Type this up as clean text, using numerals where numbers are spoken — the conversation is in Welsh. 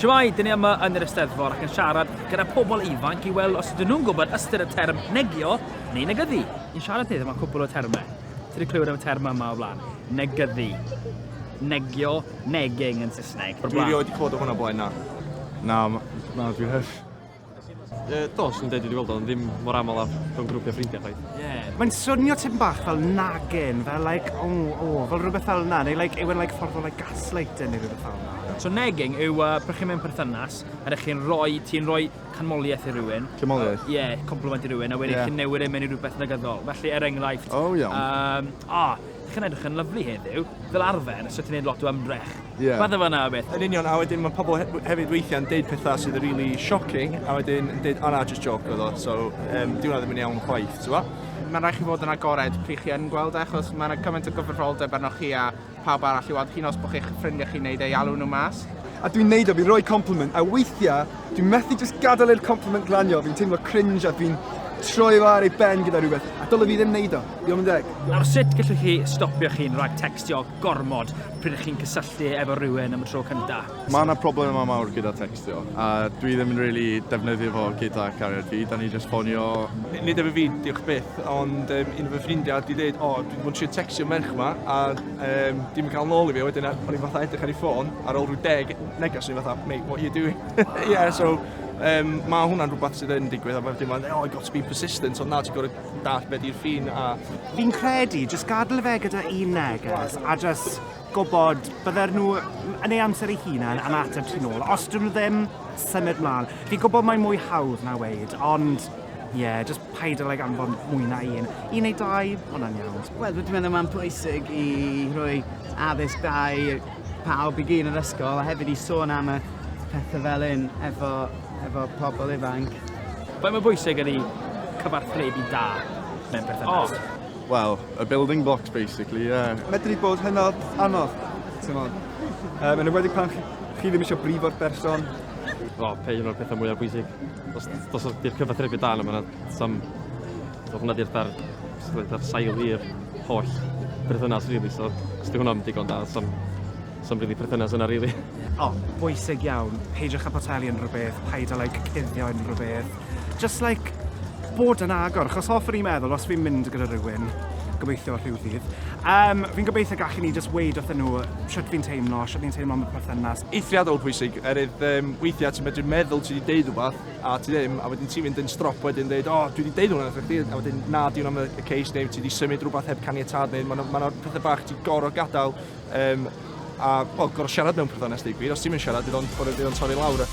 Shwmae, dyn ni yma yn yr Eisteddfod ac yn siarad gyda pobl ifanc i weld os ydyn nhw'n gwybod ystyr y term negio neu negyddu. Ni'n siarad heddiw am cwpl o termau. Ti wedi clywed am y term yma o blaen? Negyddu. Negio, negging yn Saesneg. Dwi erioed wedi clywed o hwnna blaen, na. Na, na, dwi heb. Yy, do, swn i'n deud dwi wedi gweld o, ond ddim mor aml â mewn grwpiau ffrindiau chwaith. Yeah. Mae'n swnio tipyn bach fel nagging, fel like, oh, oh, fel rhywbeth fel 'na, neu like, yw e'n like ffordd o like gaslighting neu rhywbeth fel 'na? So negging yw uh, pryd chi mewn perthynas, a ydych chi'n rhoi, ti'n rhoi canmoliaeth i rhywun. Canmoliaeth? Ie, yeah, compliment i rhywun, a wedyn yeah. chi'n newid e mewn i rhywbeth negyddol. Felly, er enghraifft... Oh, iawn. Um, ah, chi'n edrych yn lyflu heddiw, fel arfer, so ti'n neud lot o ymdrech. Ie. Fath o fan'na o beth. Yn union, a wedyn mae pobl he hefyd weithiau'n deud pethau sydd yn really shocking, a wedyn yn deud, o na, just joke oedd o, so um, di hwnna ddim yn iawn chwaith, ti'n gwbo? Mae'n rhaid chi fod yn agored pryd chi yn gweld e, achos mae yna cymaint o gyfrifoldeb arnoch chi a pawb arall i weld, hyd yn oed os bod chi'ch ffrindiau chi'n neud e i alw nhw mas. A dwi'n neud o, fi'n rhoi compliment, a weithiau dwi'n methu just gadael i'r compliment glanio, fi'n teimlo cringe a fi'n troi fo ar ei ben gyda rhywbeth, a dyle fi ddim neud o, diolch yn deg. Nawr sut gallwch chi stopio chi'n rhag tecstio gormod pryd ych chi'n cysylltu efo rhywun am y tro cynta? Mae yna problemau mawr gyda textio, a dwi ddim yn really defnyddio fo gyda cariad fi, da ni just ffonio. Nid efo fi, diolch byth, ond um, un o fy ffrindiau di dweud, o, oh, dwi wedi bod yn trio textio merch ma, a um, dim yn cael nôl i fi, wedyn o'n i'n fatha edrych ar ei ffôn, ar ôl rhyw deg neges, o'n i'n fatha, mate, what are you doing? Yeah, so, um, mae hwnna'n rhywbeth sydd yn digwydd, a wedyn mae'n, oh, I got to be persistent, ond na, ti'n gorfod dallt be di'r ffin a... Fi'n credu, jyst gadael fe gyda un neges a jyst gwybod bydden nhw yn ei amser ei hunan yn ateb ti nôl. Os dyn nhw ddim, symud mlaen. Fi'n gwybod mae'n mwy hawdd na weud, ond ie, yeah, jyst paid â like, anfon mwy na un. Un neu dau, hwnna'n iawn. Wel, dwi'n meddwl mae'n pwysig i rhoi addysg da i pawb i gyd yn yr ysgol a hefyd i sôn am y pethau fel hyn efo, efo pobl ifanc. Faint mor bwysig ydy cyfathrebu da mewn perthynas? Oh. Wel, y building blocks basically, yeah. Medru bod hynod anodd, ti'n modd. Um, yn enwedig pan chi, chi ddim eisiau brifo'r berson. O, pe un o'r pethau mwyaf bwysig. Os, os ydy'r cyfathrebu da yna, mae'n sam... So, hwnna di'r dar, dar sail i'r holl perthynas, really. So, os di hwnna'n digon da, sam, sam really perthynas yna, really. O, bwysig iawn, peidiwch â potelu unrhyw beth, paid â like, cuddio unrhyw beth. Just like, bod yn agor, achos hoffwn i'n meddwl, os fi'n mynd gyda rhywun, gobeithio rhyw ddydd, um, fi'n gobeithio gallu ni just weud wrthyn nhw sut fi'n teimlo, sut ni'n teimlo am y perthynas. Eithriadol pwysig, erydd um, weithiau ti'n medru meddwl ti wedi deud rhywbeth, a ti ddim, a wedyn ti'n mynd yn strop wedyn deud, o, oh, dwi wedi deud hwnna wrth chdi, a wedyn na, di hwnna'n y case, neu ti wedi symud rhywbeth heb caniatâd, neu mae'n ma pethau bach ti'n gorfod gadael, um, a, wel, gorfod siarad mewn perthynas, deud gwir, os ti'n mynd siarad, bydd o'n torri lawr.